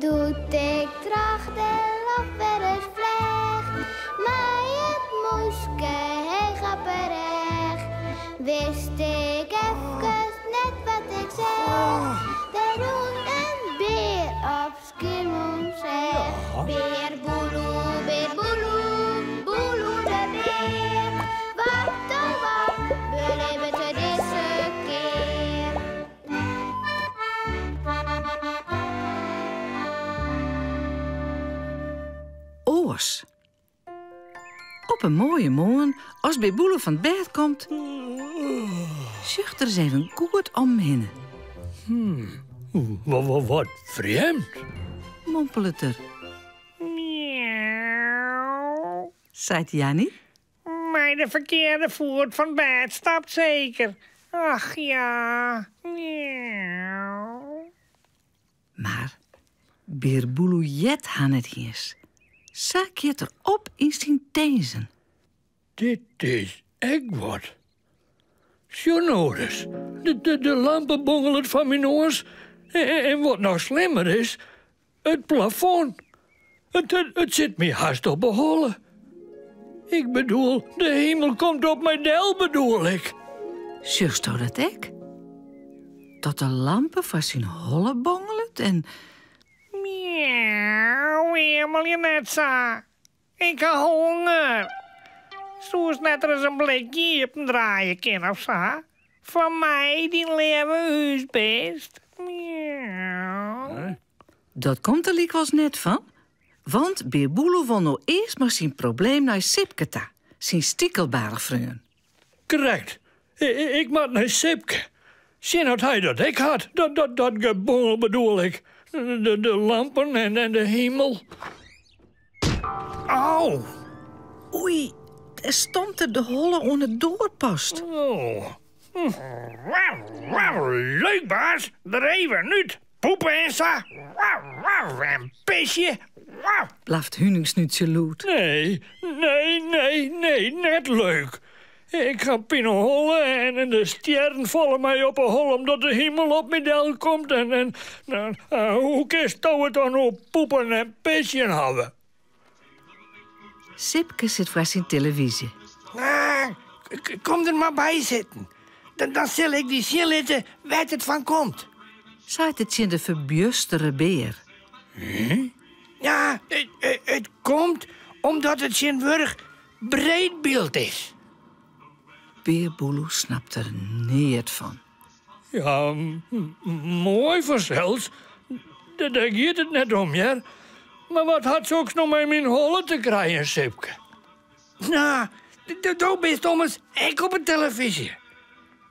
Doe't ik troch de loft wer ris fleach, mei it mûske heech op 'e rêch, wist ik efkes net wat ik seach. Der rûn in bear op Skiermûntseach. Bear Boeloe, bear Boeloe, Boeloe de bear. Wat oh wat belibbet er dizze kear? Oars. Op in moaie moarn, as Bear Boeloe fan 't bêd komt, sjocht er ris even goed om him hinne. Hmm, wat frjemd, mompelet er. Seit Janny. Mei de ferkearde foet fan 't bêd stapt seker. Ach ja. Miauw. Mar Bear Boeloe heart har net iens. Sa giet er op yn syn tinzen. Dit is ek wat. Sjoch no ris, de lampe bongelet foar myn noas en wat noch slimmer is, it plafond. It sit my hast op 'e holle. Ik bedoel, de himel komt op my del, bedoel ik. Sjochsto dat ek? Dat de lampe foar syn holle bongelet en. Miauw, eamelje net sa. Ik ha honger. Soest net ris in blikje iependraaie kinne of sa? Foar my, dyn leave húsbist. Miauw. Dat komt der lykwols net fan, want Bear Boeloe wol no earst mar syn probleem nei Sipke ta, syn stikelbaarchfreon. Krekt. Ik moat nei Sipke. Sjen oft hy dat ek hat, dat gebongel bedoel ik. De lampen en de himel. Au! Oei, dêr stompt er de holle oan 'e doarpost. Oh. Leuk baas, der even út. Poepe en sa. En pisje. Blaft Huningsnútsje lûd. Nee, nee, nee, nee, net leuk. Ik ha pineholle en de stjerren falle my op 'e holle omdat de himel op my del komt. En hoe kinsto it dan oer poepen en pisjen hawwe? Sipke sit foar syn televyzje. Nou, kom der mar by sitten. Dan sil ik dy sjen litte wêr't it fan komt. Seit er tsjin de ferbjustere bear. Ja, it komt omdat it tsjintwurdich breedbyld is. Bear Boeloe snapt der neat fan. Ja, moai fansels. Dêr giet it net om, hear. Mar wat hat soks no mei myn holle te krijen, Sipke? No, do bist ommers ek op 'e telefyzje.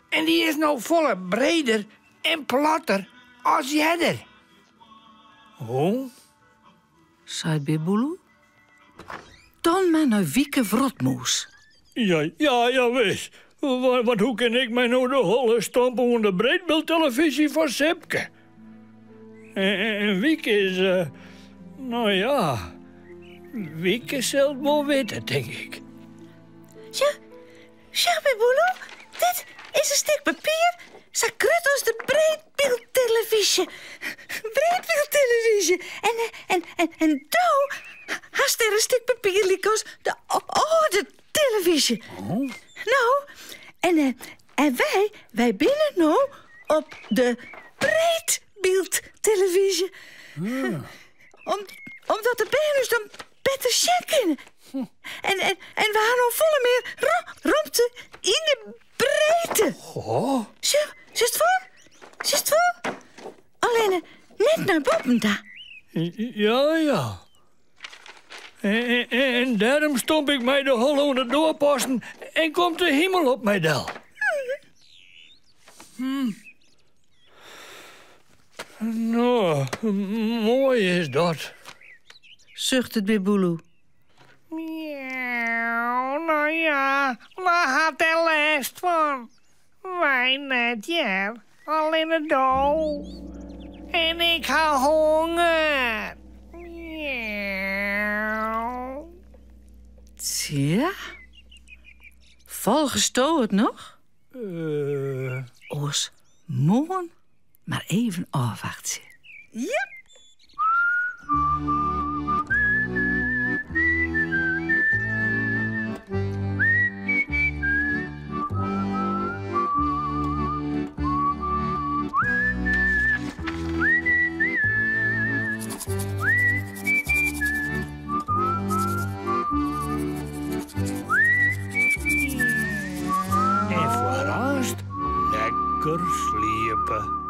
En dy is no folle breder en platter as earder. Oh? Seit Bear Boeloe. Dan mar nei Wieke Wrotmûs. Ja, ja, jawis. Want hoe kin ik my no de holle stompe oan de breedbyldtelefyzje fan Sipke? En Wieke is, no ja, Wieke sil it wol witte, tink ik. Sjoch, sjoch, Bear Boeloe, dit is in stik papier sa grut as de breedbyldtelefyzje. Breedbyldtelefyzje. En, en, en, en do hast dêr in stik papier lykas de âlde telefyzje. Oh. No, en, eh, en wy, wy binne no op de breedbyldtelefyzje. Om, omdat de bern ús dan better sjen kinne. En, en, en we ha no folle mear romte yn de breedte. Oh. Sjoch, sjochst wol? Sjochst wol? Allinne net nei boppen ta. Ja, ja. En, en dêrom stomp ik my de holle oan de doarposten en komt de himel op my del. Hm. No, moai is dat. Suchtet Bear Boeloe. Miauw, no ja, wa hat dêr lêst fan? Wy net, hear. Allinne do. En ik ha honger. Miauw. Tsja. Folgesto it noch? Uh. Oars moarn mar even ôfwachtsje. Ja. En foar aanst lekker sliepe.